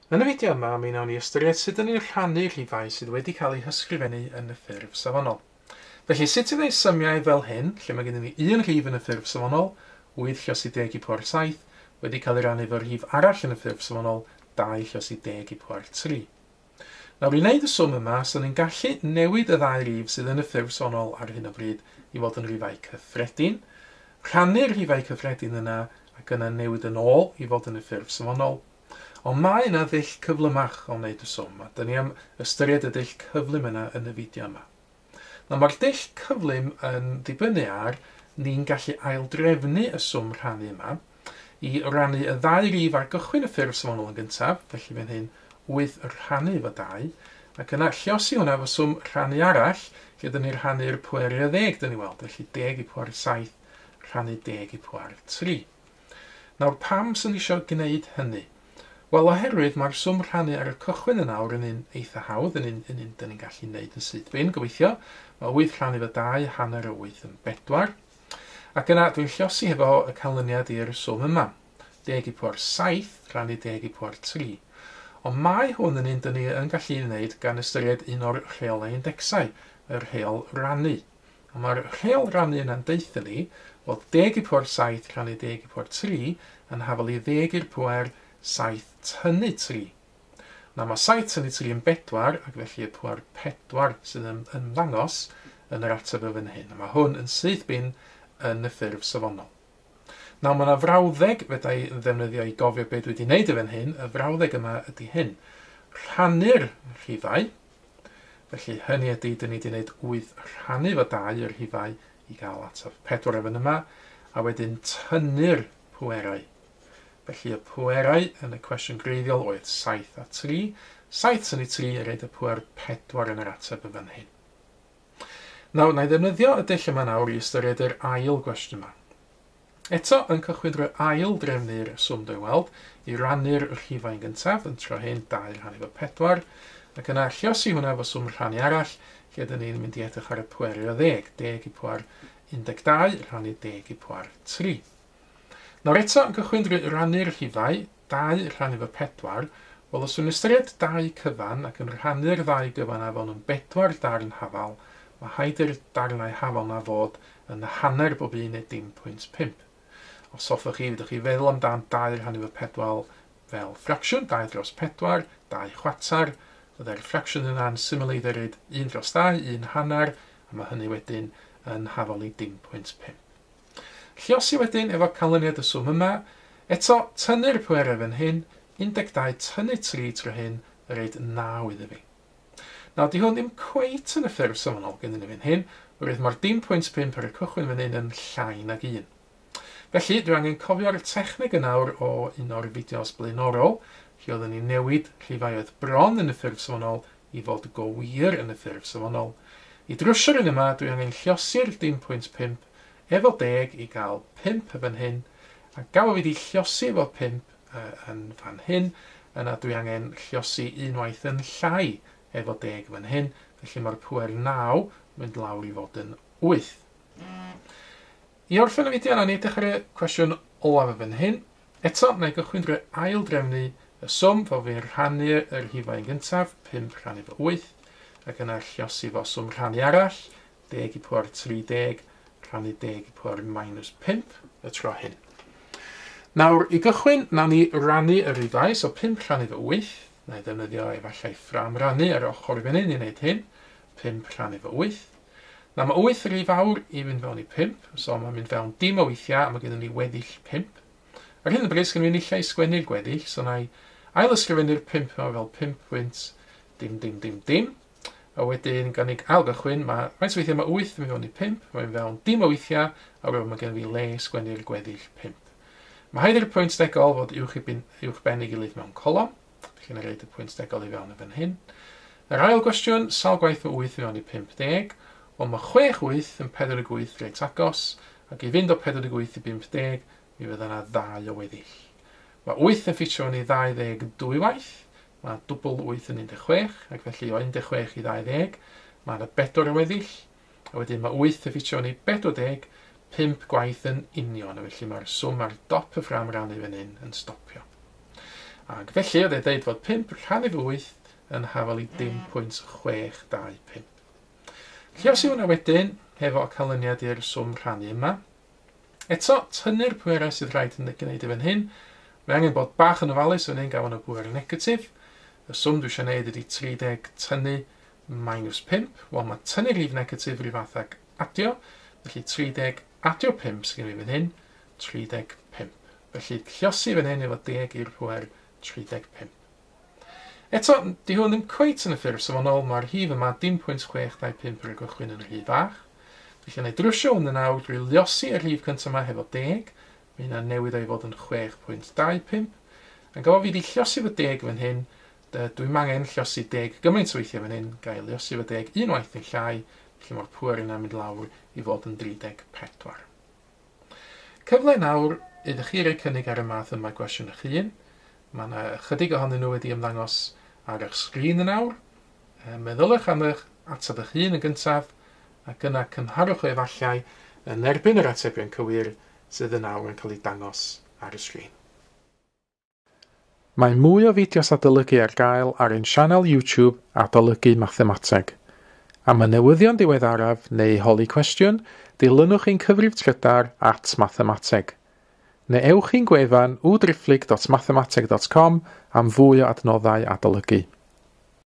Yn y fideo yma, mi wnawn ni ystyried sut 'dan ni'n rhannu rhifau sydd wedi cael eu hysgrifennu yn y ffurf safonol. Felly, sut i wneud symiau fel hyn, lle mae gennym ni un rhif yn y ffurf safonol, 8 llosi deg i pŵer 7, wedi cael ei rannu efo rhif arall yn y ffurf safonol, 2 llosi deg i pŵer 3. Nawr, i wneud y swm yma, so ni'n gallu newid y ddau rif sydd yn y ffurf safonol ar hyn o bryd i fod yn rhifau cyffredin, rhannu'r rhifau cyffredin yna ac yna newid yn ôl i fod yn y ffurf safonol. Ond mae yna ddull cyflymach o wneud y swm, a dyn ni am ystyried y dull cyflym yna yn y fideo yma. Nawr mae'r dull cyflym yn dibynnu ar ni'n gallu aildrefnu y swm rhannu yma i rannu y ddau rif ar gychwyn y ffurf safonol yn gyntaf, felly fan hyn 8 rhannu efo 2, ac yna lliosi hwnna efo swm rhannu arall, lle dyn ni'n rhannu'r pwer i ddeg, dyn ni weld, felly deg i pwer 7 rhannu deg i pwer 3. Nawr, pam sy'n eisiau gwneud hynny? Wel, oherwydd mae'r swm rhannu ar y cychwyn yn awr yn un eitha hawdd, yn un, yn un dyn ni'n gallu gwneud yn syth bin, gobeithio. Mae 8 rhannu efo 2, hanner o 8 yn 4. Ac yna dwi'n lliosi hefo y canlyniad i'r swm yma. Deg i pŵer 7 rhannu deg i pŵer 3. Ond mae hwn yn un dyn ni yn gallu wneud gan ystyried un o'r rheolau indecsau, y rheol rannu. A mae'r rheol rannu yna'n deutha ni fod deg i pŵer 7 rhannu deg i pŵer 3 yn hafal i ddeg i'r pŵer 7 tynnu 3. Nawr mae 7 tynnu 3 yn 4, ac felly y pŵer 4 sydd yn ymddangos yn yr ateb y fan hyn. A mae hwn yn syth bin yn y ffurf safonol. Nawr mae yna frawddeg fedra i ddefnyddio i gofio beth dwi wedi wneud y fan hyn. Y frawddeg yma ydy hyn. Rhannu'r rhifau. Felly hynny ydy, dyn ni wedi gwneud 8 rhannu efo 2 yr rhifau i gael ateb 4 efo yma, a wedyn tynnu'r pwerau. Felly y pwerau yn y cwestiwn gwreiddiol oedd 7 a 3. 7 tynnu 3 i roid y pwer 4 yn yr ateb yn fan hyn. Nawr, na i ddefnyddio y dull yma nawr i ystyried yr ail gwestiwn yma. Eto, yn cychwyn drwy ail drefnu'r swm dwi'n weld, i rannu'r rhifau yn gyntaf, yn tro hyn 2 rhannu efo 4, ac yna lliosi hwnna efo swm rhannu arall, lle dyn ni'n mynd i edrych ar y pweru o ddeg, deg i pwer 12 rhannu deg i pwer 3. Nawr eto, yn cychwyn drwy rannu'r rhifau, 2 rhannu efo 4, wel os dwi'n ystyried 2 cyfan ac yn rhannu'r ddau gyfan a fel nhw'n bedwar darn hafal, mae rhaid i'r darnau hafal na fod yn hanner bob un neu dim pwynt pump. Os hoffech chi, fedrwch chi feddwl amdan 2 rhannu efo 4 fel ffracsiwn, 2 dros 4, 2 chwarter, byddai'r ffracsiwn yna'n symleiddio 1 dros 2, 1 hanner, a mae hynny wedyn yn hafal i dim pwynt pump. Lliosi wedyn efo canlyniad y swm yma, eto tynnu'r pwerau fan hyn, 12 tynnu 3 tro hyn, roed 9 iddo fi. Nawr, di hwn ddim cweit yn y ffurf safonol gennyn ni fan hyn, oherwydd mae'r dim pwynt pump ar y cychwyn fan hyn yn llai nag 1. Felly, dwi angen cofio'r techneg yn awr o un o'r fideos blaenorol, lle oedden ni'n newid rhifau oedd bron yn y ffurf safonol i fod go wir yn y ffurf safonol. I drwsio'r un yma, dwi angen lliosi'r dim pwynt pump efo deg i gael 5 fan hyn, a gael fi wedi lliosi efo 5 yn fan hyn, yna dwi angen lliosi unwaith yn llai efo deg fan hyn, felly mae'r pŵer 9 mynd lawr i fod yn 8. I orffen y fideo yna, ni edrych ar y cwestiwn olaf fan hyn. Eto, na i gychwyn drwy ail drefnu y swm, fel fi'n rhannu yr rhifau yn gyntaf, 5 rhannu efo 8, ac yna lliosi fo swm rhannu arall, deg i pŵer 30 rhannu deg i pŵer minus 5 y tro hyn. Nawr, i gychwyn, nawn ni rannu y rhifau, so 5 rhannu efo 8, na i ddefnyddio efallai ffram rannu ar ochr i fan hyn i wneud hyn, 5 rhannu efo 8. Nawr, mae 8 rhy fawr i fynd fewn i 5, so mae'n mynd fewn dim o weithiau, a mae gennym ni weddill 5. Ar hyn o bryd, sgen i nillai i sgwennu'r gweddill, so na i ail ysgrifennu'r 5 yma fel 5 pwynt dim dim dim dim. A wedyn, gan i ail gychwyn, mae faint o weithiau mae 8 yn mynd fewn i 5, mae'n fewn dim o weithiau, a wedyn mae gen fi le i sgwennu'r gweddill 5. Mae rhaid i'r pwynt degol fod uwch, i bin, uwch ben ei gilydd mewn colofn, felly na roed y pwynt degol i fewn yn fan hyn. Yr ail gwestiwn, sawl gwaith mae 8 i fewn i 50? Wel, mae 6 8 yn 48 reit agos, ac i fynd o 48 i 50, mi fydda yna ddau o weddill. Mae 8 yn ffitio fewn i 22 waith, mae dwbl 8 yn 16, ac felly o 16 i 20, mae yna 4 o weddill, a wedyn mae 8 yn ffitio fewn i 40, 5 gwaith yn union, a felly mae'r swm ar dop y ffram rannu fan hyn yn stopio. Ac felly, oedd e dweud fod 5 rhannu efo 8 yn hafal i 0.625. Lluosi hwnna wedyn hefo canlyniad i'r swm rhannu yma. Eto, tynnu'r pwerau sydd rhaid yn gwneud i fan hyn. Mae angen bod bach yn ofalus fan hyn gafon y pwer negatif. Y swm dwi eisiau gwneud ydy 30 tynnu minus 5. Wel, mae tynnu rhif negatif rhyw fath ag adio. Felly 30 adio 5 sydd gen i fan hyn, 35. Felly lluosi fan hyn efo 10 i'r pwer 35. Eto, di hwn ddim cweit yn y ffurf safonol, mae'r rhif yma 0.625 ar y gychwyn yn rhy fach. Felly wna i drwsio hwn yn awr drwy luosi y rhif cyntaf yma hefo 10. Mae hynna'n newid o'i fod yn 6.25. A gofio fi wedi lluosi fo 10 fan hyn, dwi'n angen lluosi 10 gymaint o weithiau fan hyn, gael lluosi fo 10 unwaith yn llai, felly mae'r pwer yna'n mynd lawr i fod yn 34. Cyfle nawr iddo chi roi cynnig ar y math yma gwestiwn eich hun. Mae yna ychydig ohonyn nhw wedi ymddangos ar eich sgrin yn awr. Meddyliwch am eich ateb eich hun yn gyntaf, ac yna cymharwch o efallai yn erbyn yr atebion cywir sydd yn awr yn cael ei dangos ar y sgrin. Mae mwy o fideos adolygu ar gael ar ein sianel YouTube Adolygu Mathemateg. Am y newyddion diweddaraf neu holi cwestiwn, dilynwch ein cyfrif trydar @mathemateg. Neu ewch i'n gwefan www.mathemateg.com am fwy o adnoddau adolygu.